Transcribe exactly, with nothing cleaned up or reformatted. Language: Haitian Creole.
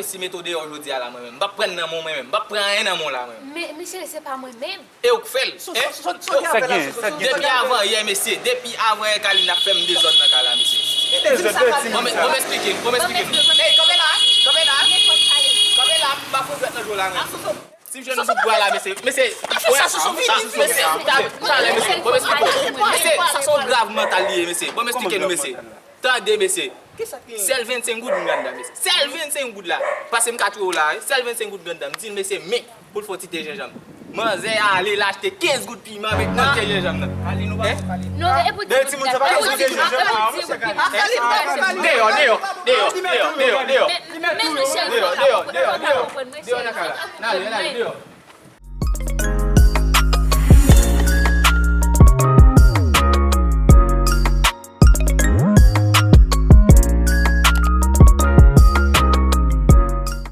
Si mete w deyò jodi a la, mwen menm, m p ap pran nan men w, mwen menm, m p ap pran anyen nan men w la, mwen menm. Men, men cheri, se pa mwen menm. E ou k fè l. Depi avan yè, mesye. Depi avan yè, Kalin ap fè m dezòd nan kay la, mesye. Bon, men, bon, men eksplike m, bon, men eksplike m. Ey, kanpe la, kanpe la. Kanpe la, m pa fout jwèt nan jwèt la, mwen. Si m jwenn yon bout bwa la, mesye, mesye. Sa sou sou fini, mesye. Talè, mesye. Bon, men eksplike m. Mesye, sa se yon grav mantal li ye, mesye. Bon, men eksplike nou, mesye. Tande, mesye. Sèl vennsenk goud m gen anndan, mesye. Sèl vennsenk goud la. Pase m ka touye w la, wi. Sèl vennsenk goud m gen anndan. M di l, mesye, men, pou l fè yon ti te jenjanm. Manzè ale, l achte kenz goud piman, met nan te jenjanm nan. Hein? Men timoun sa pa ka manje jenjanm. Deyò, deyò, deyò, deyò, deyò, deyò. Deyò, deyò, deyò, deyò, deyò. Deyò nan kay la. N ale, n ale, deyò.